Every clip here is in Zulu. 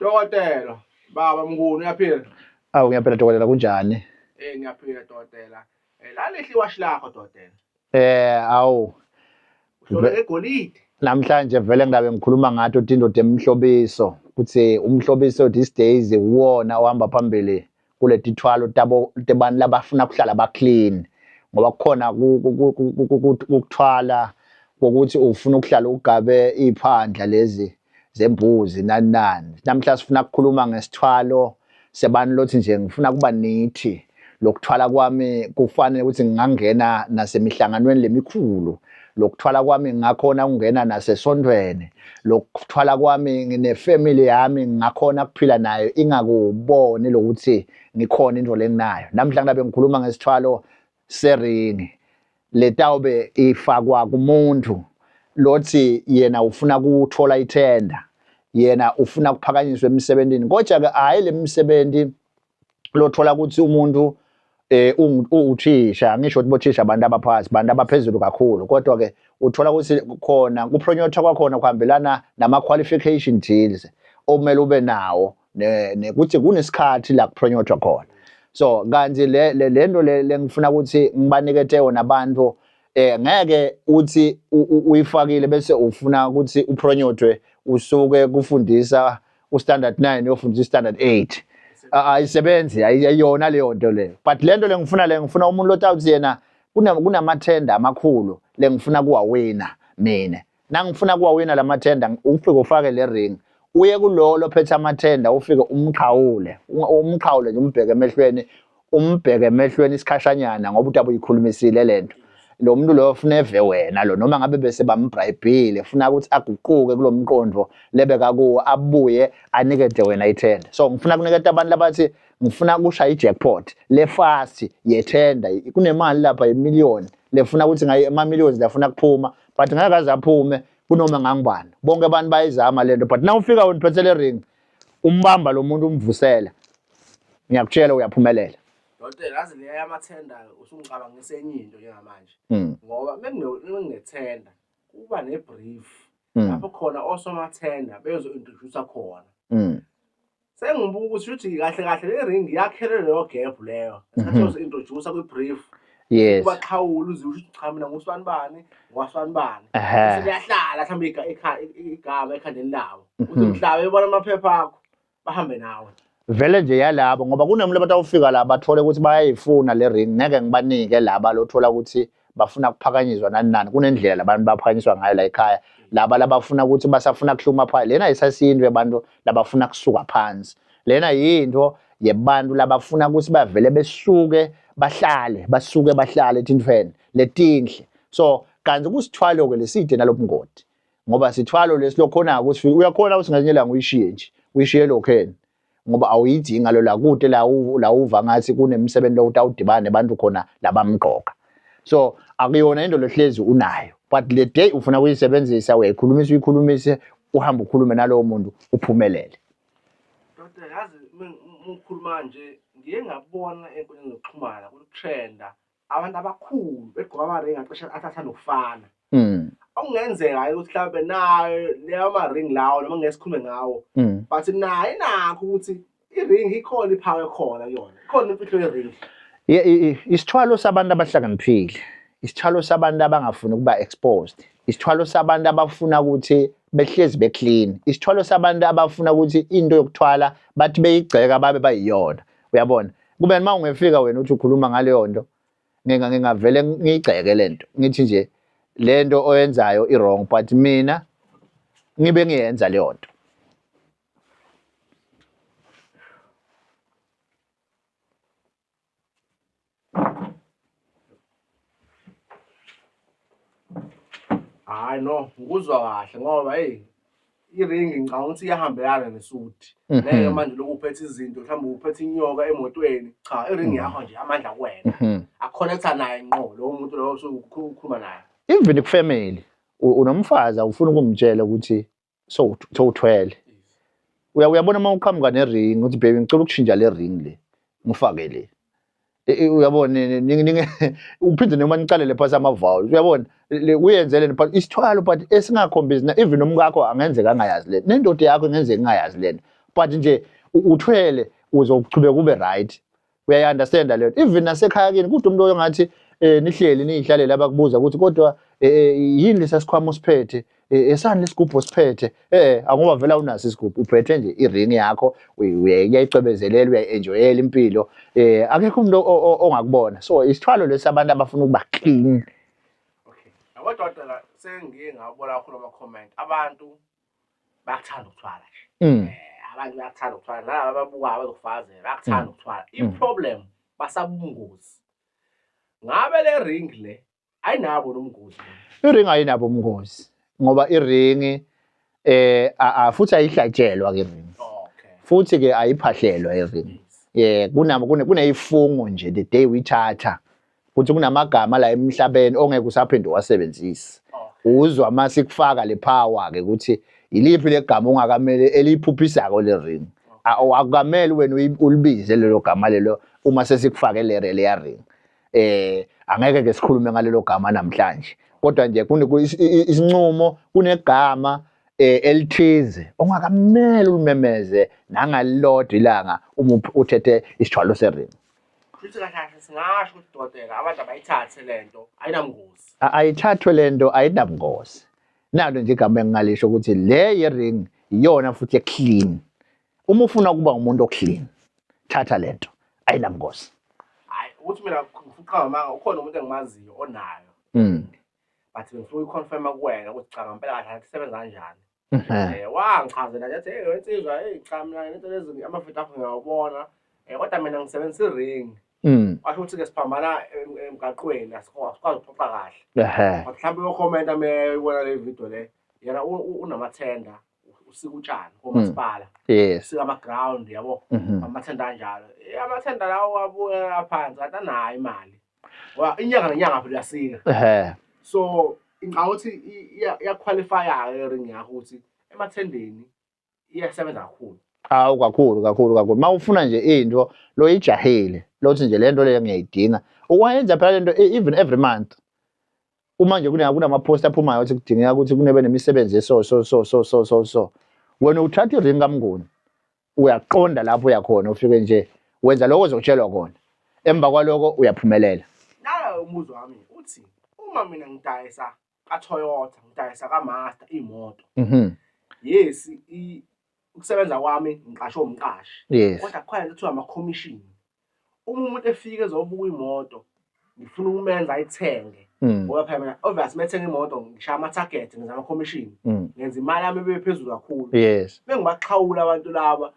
Dokotela, baba Mnguni uyaphila? Awu ngiyaphila dokotela kunjani? Eh ngiyaphila dokotela. Eh lalihle iwashi lakho dokotela. Eh awu. Uhlole ngegolide. Namhlanje vele ngilabe ngikhuluma ngato tindoda emhlobiso ukuthi umhlobiso these days uwona ohamba phambili kuletithwalo tabo tebantu labafuna kuhlala ba clean ngoba kukhona ukuthwala kokuthi ufuna ukuhlala ugabe iphandla lezi zembuzi nani nani. Namhla sifuna ukukhuluma ngesithwalo sebantu lothi nje ngifuna kuba nithi lokuthwala kwami kufanele ukuthi ngingangena nasemihlanganweni lemikhulu, lokuthwala kwami ngingakhona ukungena nasesontweni, lokuthwala kwami nginefamily yami ngingakhona ukuphila nayo ingakuboni lokuthi ngikhona into lenginayo. Namhla ngilabe ngikhuluma ngesithwalo seringi letawube ifakwa kumuntu lothi yena ufuna kuthola ithenda, yena ufuna kuphakanyiswa emsebenzini, kodwa ke hhayi le misebenzi lothola ukuthi umuntu uwuthisha, ngisho ukuthi bothisha abantu abaphasi, abantu abaphezulu kakhulu, kodwa ke uthola ukuthi khona kupromotha kwakhona kuhambelana nama-qualification deals okumele ube nawo nekuthi kunesikhathi la kupromothwa khona. So kanti le lento le lengifuna ukuthi ngibanikete yona abantu, ngeke uthi uyifakile bese ufuna ukuthi upromothwe usuke kufundisa ustandard 9 uyofundisa ustandard 8. Ayisebenzi, ayiyona leyo nto leyo. But lento lengifuna le ngifuna umuntu lotawuthi yena kunamathenda amakhulu lengifuna kuwawina mina. Nangifuna kuwawina lamathenda, ufike ufake le ring, uye kulo lophethe amathenda, ufike umqhawule, umqhawule nje, umbheke emehlweni, umbheke emehlweni isikhashanyana, ngoba utabe uyikhulumisile lento. Lo muntu loyo ufuna eve wena lo, noma ngabe bese bambrayibhile, ufuna ukuthi aguquke kulo mqondo lebeka kuwo, abuye anikete wena ithenda. So ngifuna kuniketa abantu labathi ngifuna kushaya i-jackpot le fast yethenda, kunemali lapha imiliyoni lefuna ukuthi ngaye ama-millions lafuna kuphuma, but ngeke aze aphume kunoma ngangibani. Bonke abantu bayizama lento, but na ufika wena uphethe le ring, umbamba lo muntu umvusela, ngiyakutshela uyaphumelela. Dokotela, yazi le yamathenda usungicabangisa enye into njengamanje. Ngoba mekunethenda kuba ne-brief lapho khona osomathenda bezo-introduce khona. Sengibuka ukuthi shuthi kahle kahle le ring yakhelwe leyo gap leyo. Ngesikhathi uzo-introduce kwi-brief. Ubaxhawula uze usho ukuthi cha mina ngusibani bani, ngwasibani bani. Bese liyahlala mhlawumbe igama ekhandeni labo. Uthi mhla bebona amaphepha akho bahambe nawe. Vele nje yalabo, ngoba kunomuntu abatawufika la bathole ukuthi bayayifuna le ring, ngeke ngibanike laba lothola ukuthi bafuna kuphakanyiswa nani nani. Kunendlela labantu baphakanyiswa ngayo la ekhaya, laba labafuna ukuthi basafuna kuhluma phansi, lena isasinto yabantu labafuna kusuka phansi, lena yinto yebantu labafuna ukuthi bavele besuke bahlale, basuke bahlale etintfweni letinhle. So kanti kusithwalo ke leside nalobungoti, ngoba sithwalo lesi lokhona ukuthi uyakhona ukuthi ngelinye ilanga uyishiye nje, uyishiye lokheni, ngoba awuyidingi ngalo la kude la la uva ngathi kunemsebenzi lokuthi awudibane nabantu khona labamgqoka. So akuyona into lehlezi unayo, but le day ufuna kuyisebenzisa uyayikhulumisa, uyikhulumise, uhambe ukhulume nalowo muntu uphumelele. Dokotela, yazi ukhuluma nje ngiye ngabona enkundleni zokuxhumana kutrenda abantu abakhulu begqoka amaringi acishe athatha nokufana. Okungenzeka ukuthi mhlawumbe nayo leyo ama-ring lawo noma ngeke sikhulume ngawo, but nayo inakho ukuthi i-ring ikhona iphawe khona kuyona, ikhona imfihlo ye-ring. Isithwalo sabantu abahlakaniphile, isithwalo sabantu abangafuni ukuba exposed, isithwalo sabantu abafuna ukuthi behlezi beclean, isithwalo sabantu abafuna ukuthi into yokuthwala bathi beyigceka babe bayiyona. Uyabona, kube uma ungefika wena uthi ukhuluma ngaleyo nto, ngingavele ngiyigceke lento, ngithi nje lento oyenzayo i-wrong, but mina ngibe ngiyenza leyo nto. Hayi no, ngikuzwa kahle ngoba hey iringi ngicabanga ukuthi iyahambelana nesuti. Ngeke manje lokhu uphethe izinto mhlawumbe uphethe inyoka emotweni. Cha, iringi yakho nje amandla kuwena. Akhonektha naye ngqo lowo muntu lowo osuke ukhuluma naye. Even kufamily unomfazi awufuni ukumtshela ukuthi sowuthwele. Uyabona uma uqhamuka nering uthi baby ngicela ukushintsha le ring le ngifake le. Uyabona uphinde noma niqalele phasi ama-vowels, uyabona uyenzele but isithwalo but esingakhombisi na even umkakho angenzeka angayazi lento, nendoda yakho ingenzeka ingayazi lento, But nje uthwele uzochubeka ube right. Uyayi-understanda leyo nto. Even nasekhaya kini kude umuntu ongathi nihleli niyihlalele abakubuza ukuthi kodwa yini lesa sikhwama osiphethe, esani lesigubhu osiphethe, angoba vele awunaso isigubhu, uphethe nje i-ring yakho, uyayicwebezelela, uyayi-enjoyela impilo, akekho umuntu ongakubona. So isithwalo lesi abantu abafuna ukuba clean. Okay. Yabo dokotela, sengike ngabona kakhulu ama-comment, abantu bayakuthanda ukuthwala nje. Abantu bayakuthanda ukuthwala, nalaba ababukayo bazokufakazela, bayakuthanda ukuthwala. I-problem basaba ubungozi. Ngabe le ring le ayinabo nomngozi? I-ring ayinabo ubungozi ngoba i-ring futhi ayihlatshelwa ke ring. Futhi ke ayiphahlelwa i-ring. Kuneyifungo nje the day uyithatha ukuthi kunamagama la emhlabeni ongeke usaphinde uwasebenzise. Uzwa mase kufaka le power ke ukuthi iliphi legama ongakamele eliphuphisako le ring. Akukamele wena ulibize lelo gama lelo uma sesikufake le leya ring. Angeke ke sikhulume ngalelo gama namhlanje. Kodwa nje isinqumo kunegama elithize ongakamele ulimemeze nangalilodwa ilanga uma uthethe isithwalo sering. Futhi kahle kahle singasho ukuthi dokotela abantu abayithathe lento ayinamngozi. Ayithathwe lento ayinamngozi. Nalo nje igama engingalisho ukuthi le ye-ring iyona futhi e-clean. Uma ufuna ukuba umuntu o-clean, thatha lento ayinamngozi. Hayi ukuthi mina ngifuqa ngamanga, ukhona umuntu engimaziyo onayo. But bengifuna ukuyiconfirma kuwena ukuthi cha ngempela kahle kahle isebenza kanjani. Wangichazela nje athi, hey wensizwa, hey cha mina lento lezi amafutha akho ngiyawabona. Kodwa mina ngisebenzisa i-ring. Washo ukuthi ke siphambana emgaqweni, asikwazi ukuxoxa kahle. But mhlawumbe uyokhomenta uma eyibona le video le. Yena unamathenda, usika utshani komasipala. Usika ama-ground, yabo. Amathenda kanjalo. Amathenda lawo abuya phansi, kanti anayo imali. Ngoba inyanga nenyanga phela uyasika. So ngicabanga ukuthi iyaqualify-ke le ring yakho ukuthi emathendeni iyasebenza kakhulu. Hawu kakhulu kakhulu kakhulu. Uma ufuna nje into loyijahile, lothi nje lento le ngiyayidinga. Uwayenza phela lento even every month. Uma nje kunama-post aphumayo ukuthi kudingeka ukuthi kunebe nemisebenzi eso so so so so so so. Wena uthatha i-ring kaMnguni, uyaqonda lapho uyakhona, ufike nje wenza lokho ozotshelwa kona. Emva kwaloko uyaphumelela. Nawe umbuzo wami uthi uma mina ngidayisa kaToyota, ngidayisa kaMazda imoto. Yes, ukusebenza kwami ngiqashwe umqashi. Kodwa kukhona into ekuthiwa ama-commission. Uma umuntu efika ezobuka imoto, ngifuna ukumenza ayithenge. Ngoba phela mina obviously uma ethenga imoto ngishaya ama-target, ngenza ama-commission. Ngenza imali yami ibe phezulu kakhulu. Bengibaxhawula abantu laba,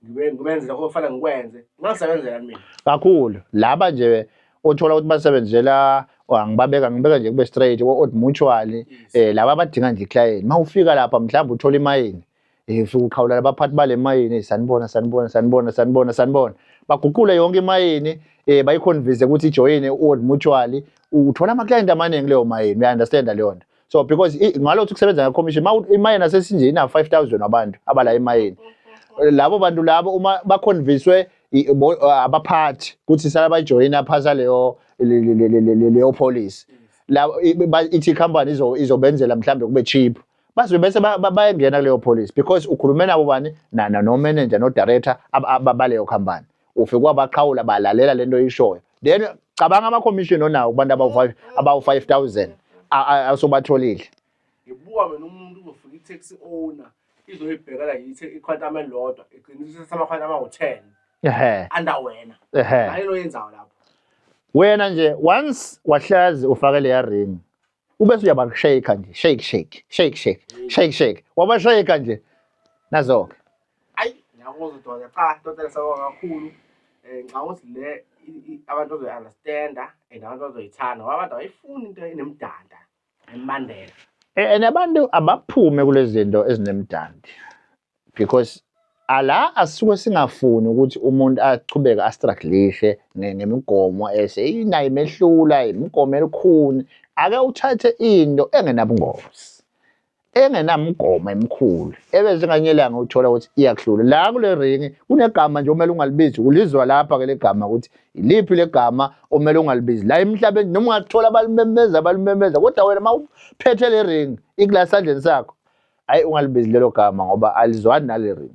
ngibenze lokho okufanele ngikwenze, ngingasebenzela mina. Kakhulu. Laba nje othola ukuthi basebenzela, angibabeka, ngibeka nje kube straight, o-Old Mutual, laba abadinga nje i-client. Uma ufika lapha mhlawumbe uthola imayini, ufike uqhawula labaphathi bale mayini, sanibona, sanibona, sanibona, sanibona, sanibona. Baguqule yonke imayini, bayiconvince ukuthi ijoyine u-Old Mutual, uthola ama-client amaningi kuleyo mayini, uya-understand leyo nto. So because ngalokho kusebenza nge-commission, imayini asesinje ina 5,000 abantu abala imayini. Labo bantu labo uma baconvincewe abaphathi ukuthi sala bayijoyina phasa leyo policy. La ithi company izobenzela mhlambe kube cheap. Bazobe bese bayangena kuleyo policy because ukhulume nabo bani no manager no director baleyo company. Ufike wabaqhawula balalela lento oyishoyo. Then cabanga ama commission onawo kubantu abawu 5,000 asobatholile. Ngibuka mina umuntu uzofika i-taxi owner izoyibhekela yithi i-Quantum elilodwa igcina isithatha ama-Quantum awu-10. Under wena. Hayi lo yenzayo lapho. Wena nje once wahlazi ufake leya ring ubese uyabashake nje, shake shake shake shake shake shake, wabashake nje nazo-ke. Ayi ngiyakuzwa doda, cha doda siyabonga kakhulu. Ngicabanga ukuthi le abantu bazoyi-understanda and abantu bazoyithanda ngoba abantu abayifuni into enemdanda emandela. And abantu abaphume kulezi zinto ezinemdandi because ala asuke singafuni ukuthi umuntu achubeke astrugglishe ngemigomo ese inayo imehlula imigomo elikhuni. Ake uthathe into engenabungozi, engenamgomo emikhulu, ebese nganyelanga uthola ukuthi iyakuhlula. La kule ring kunegama nje omele ungalibizi, ulizwa lapha ke legama ukuthi iliphi legama omele ungalibizi la emhlabeni, noma ungathola abalimemeza abalimemeza, kodwa wena mawuphethe le ring ikula sandleni sakho, hayi ungalibizi lelo gama ngoba alizwani nale ring.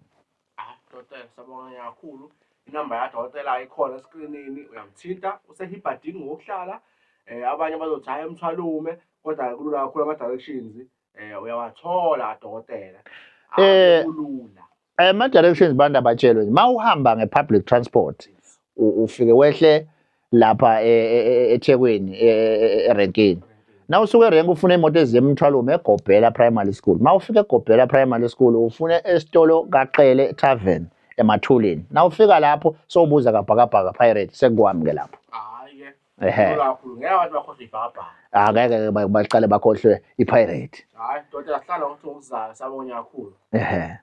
Dokotela, siyabonga kakhulu. Inamba yadokotela ikhona eskrinini, uyamthinta, useHibberdene ngokuhlala. Abanye bazothi hhayi eMthwalume, kodwa kulula kakhulu ama-directions uyawathola dokotela. Kulula. Ama-directions bantu abatshelwe nje, uma uhamba nge-public transport ufike wehle lapha eThekwini erenkini. Na usuke erenki ufuna imoto eziya eMthwalume eGobhela Primary School. Uma ufika eGobhela Primary School ufune esitolo kaQele Tavern emathuleni. Na ufika lapho sowubuza kaBhakabhaka Pirate, sekukwami ke lapho. Hhayi-ke, Ehhe. kulula kakhulu. Ngeke abantu bakhohlwe ibhakabhaka. Angeke baqale bakhohlwe iPirate. Hhayi, dokotela, sihlala ngokuthi ngokuzayo, siyabonga kakhulu. Ehhe.